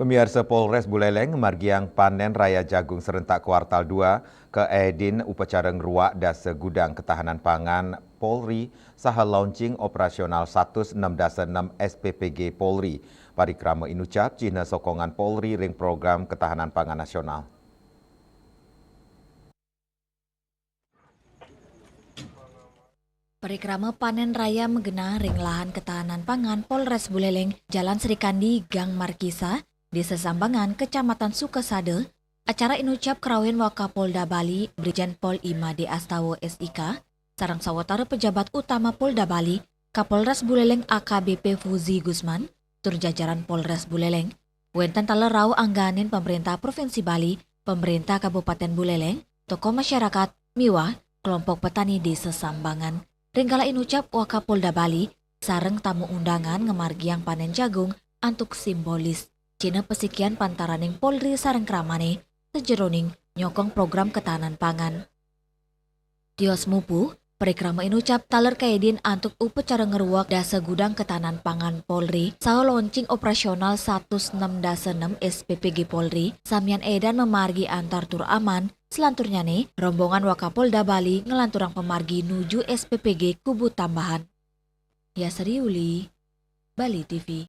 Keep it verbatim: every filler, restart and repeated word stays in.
Pemirsa, Polres Buleleng margiang panen raya jagung serentak kuartal dua kaedin upacara ngruak dasa gudang ketahanan pangan Polri saha launching operasional satus enam dasa enam S P P G Polri. Parikrama inucap cihna sokongan Polri ring program ketahanan pangan nasional. Parikrama panen raya magenah ring lahan ketahanan pangan Polres Buleleng, Jalan Sri Kandi, Gang Markisa, Desa Sambangan, Kecamatan Sukasada. Acara inucap kerauhin Wakapolda Bali, Brigjen Pol I Made Astawa, S I K, sareng sawatara pejabat utama Polda Bali, Kapolres Buleleng A K B P Fuzi Gusman, tur jajaran Polres Buleleng. Wenten taler rauh angganin pemerintah Provinsi Bali, pemerintah Kabupaten Buleleng, tokoh masyarakat, miwah kelompok petani Desa Sambangan. Ring kala inucap Wakapolda Bali, sareng tamu undangan ngamargiang panen jagung antuk simbolis. Cihna pasikian pantaraning Polri sareng kramane, sajeroning nyokong program ketahanan pangan. Tios mupuh, parikrama inucap taler kaedin antuk upacara ngruak dasa gudang ketahanan pangan Polri, saha launching operasional satus enam dasa enam S P P G Polri, samian edan mamargi antar tur aman, selanturnyane, rombongan Wakapolda Bali nglanturang pamargi nuju S P P G Kubu Tambahan. Yasri Uli, Bali T V.